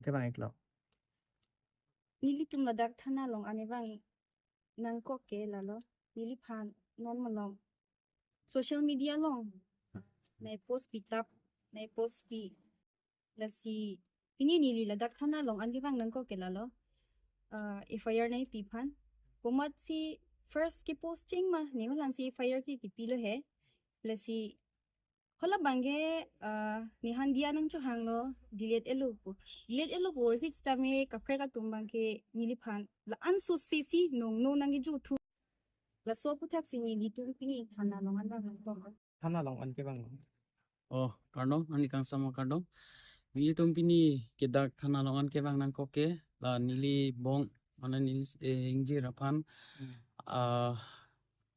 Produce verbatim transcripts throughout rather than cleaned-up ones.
kevang-iklo. Nelitum ladak thana along an kevang nangkok ke lalo. Neliphan non malom social media along nai post pitap, nai post pi. Lasi pini neli ladak thana along an kevang nangkok ke lalo. Ah, F I R nangpi aphan. Komatsi first ke posting ma, ne holang si F I R ke kipilo he. Lasi hala abangke, ah, ne handi an nangchohanglo, delete-etlo pu. Delete-etlo pu, hit sitame kaprek atum abangke neliphan la-an sose si nongno nangkejuthu. Laso aputhaksi nelitum pini thana along an vang nangkok. Thana along an kevang. Oh, kardom, ani kangsam kardom. Nelitum pini ke dak thana along an kevang nangkok ke, la neli bong, mane neli, eh, ingjir aphan, Hmm. ah,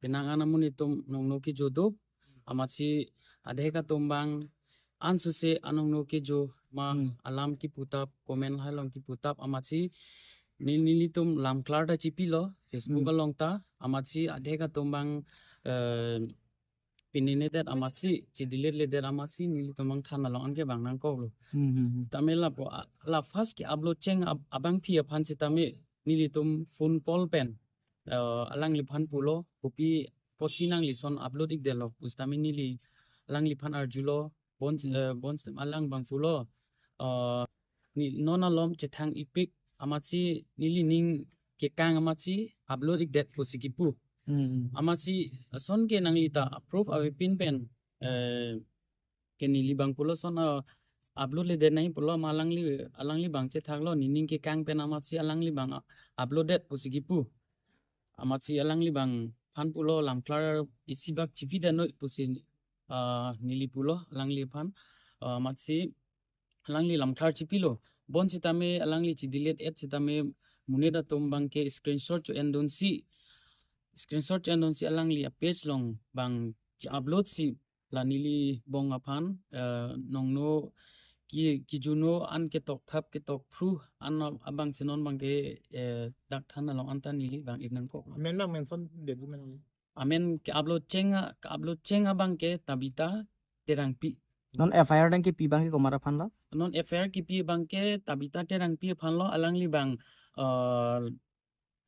penang an amonit atum nongno keju do, amatsi adhek atum abang ansose anongno keju ma Hmm. alam kiputap, comment hai along kiputap, amatsi ne-, nelitum lamklar ta chipilo, Facebook Hmm. along ta, amatsi adhek atum abang, eh, pininedet amatsi, chidelete-ledet amatsi, nelitum abang thana along an kevang nangkoklo. Hmm, hmm, hmm. Tame lapu, a-, la first ke-upload cheng ab-, abangpi aphan sitame, nelitum phone call pen, eh, alangliphan pulo, kopi apotsi nangli lason upload-ikdetlo, pu sitame neli alangliphan arjulo, bon, Hmm. eh, bon sitame alang abang pulo, eh, ne non alom chethang-ikpik amatsi neli ning kekang amatsi upload-ikdet pusi kipu. Hmm. Amatsi lason ke nangli ta approve avepin pen, eh, ke neli abang pulo lason, ah, upload-ledet nangji pulo ma alangli, alangli abang chethaklo, ne ning kekang pen amatsi alangli abang, ah, upload-det pusi kipu. Amatsi alangli abangphan pulo lamklar isi bak chipidetnon pusi, ah, neli pulo alangliphan, ah, amatsi alangli lamklar chipilo. Bon sitame alangli chidelete-et sitame monit atum abangke screenshot cho-endunsi, screenshot cho-endunsi alangli a-page along abang chi-upload si la neli bong aphan, eh, nongno ki, kijuno an ketokthap ketokphru an abangsi non abangke, eh, dak thana along an ta neli vang-ik nangkok. Amen nang mention-det ji men. Amen ke-upload cheng a, ke-upload cheng abangke Tabitha Terangpi. Non F I R nangkipi abangke komat aphanlo? Non F I R kipi abangke Tabitha Terangpi aphanlo, alangli abang, eh,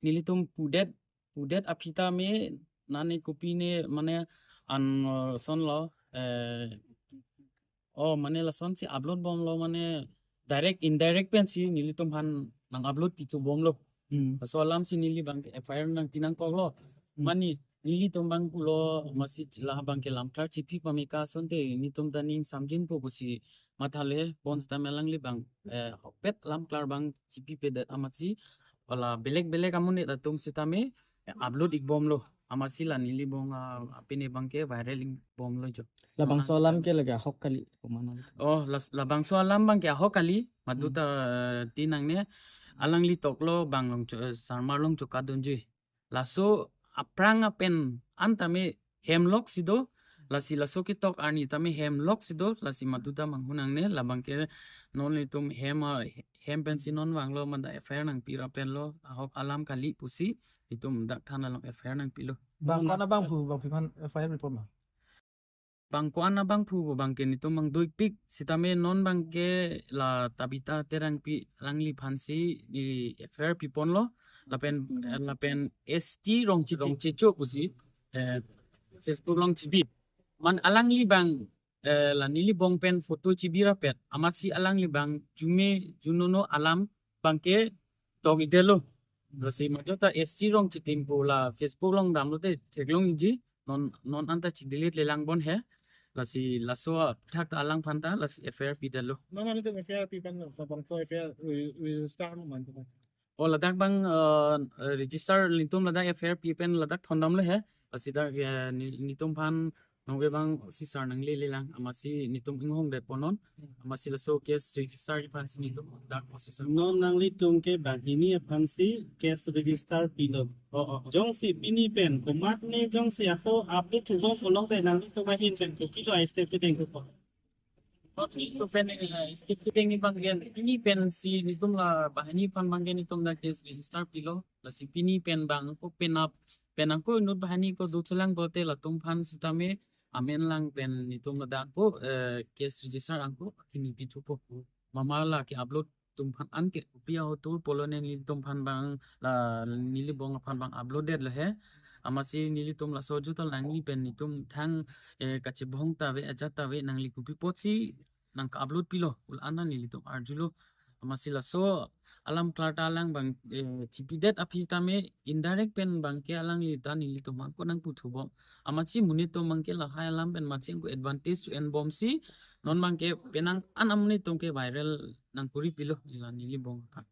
nelitum pudet, pudet aphi tame nane kopine mane an, eh, lasonlo, eh, oh, mane lasonsi upload bomlo, mane direct indirect pensi nelitumphan nang-upload pithu bomlo. Hmm. Laso alamsi neli abangke F I R nangpi nangkoklo. Hmm. Mane nelitum abang pulo amatsi la abangke lamklar chipi pame ke asonte netum ta ning samjinpo pusi mathalo he, bon sitame alangli abang, eh, ahokpet lamklar abang chipipedet amatsi, hala belek belek amonit atum sitame, eh, upload-ik bomlo. Amatsi la neli bong, ah, apine abangke viral-ik bomlo jo. Labangso alam ke lake ahok kali, komat nang. Oh, las-, labangso alam abangke ahok kali, madu Hmm. ta, eh, ti nangne, alangli toklo bang Longcho-, eh, Sarmar Longchoka dunjui. Laso aphrang apen an tame hem loksi do, lasi laso ketok arni tame hem loksi do, lasi madu ta manghu nangne, labangke non netum hem, ah, hem pensi non vanglo, mane F I R nangpi ra penlo, ahok alam kali pusi, netum dak thana along F I R nangpilo. Bang ko-an abang phu, bangpi aphan F I R report ma? Bang ko-an abang phu abangke netum abang do-ikpik, sitame non abangke la Tabitha Terangpi alangliphansi ne F I R piponlo, lapen, lapen S T Rongchetok, Rongchetok pusi, eh, Facebook along chibi. Mane alangli abang, eh, la neli bong pen photo chibi rapet, amatsi alangli abang jume junono alam abangke tok-ikdetlo. Lasi majota S T Rongchetok pu la Facebook along damlote theklong-ikji, non, non anta chidelete-le lang bon he. Lasi laso athak ta alangphan ta lasi F I R pidetlo. Non anta F I R pi pen labangso F I R re-, register lo man tu. Oh, ladak abang, eh, register, netum ladak F I R pi pen ladak thondamlo he. Lasi dak, eh, ne-, netumphan nangve abang O C sir nanglele lang, amatsi netum inghongdetpo non, amatsi laso case register aphansi netum dak O C sir. Non nanglitum ke banghini aphansi case register pilo. Oh, oh, oh. Jongsi pini pen komatne jongsi ako update thubom pulote nanglitum ahin pen kopilo a-step kedeng thupo? Netum pen, eh, step kedengji abangke, pini pensi netum la banghini aphan abangke netum dak case register pilo. Lasi pini pen abang ako penap, pen ako inut banghini ako dothulang pulote latumphan sitame amen lang pen netum ladak ako, eh, case register ako kimi pithupo. Mama la ke-upload tum aphan anke kopi ahotur pulo ne nelitum aphan bang, la neli bong aphan bang upload det lo he. Amatsi nelitum laso jutal nangli pen netum thang, eh, kachibong ta ave, ajat ta ave, nangli kopi apotsi nang ka-upload pilo, pu la-an nelitum arjulo. Amatsi laso alam klar ta alang bang, eh, chipidet aphi tame indirect pen bangke alangli ta nelitum ako nangputhu bom. Amatsi monit atum bangke lahai alam pen matsi ako advantage to en bomsi non bangke penang an amonit atum ke viral nangkori pilo, neli la neli bong aphan.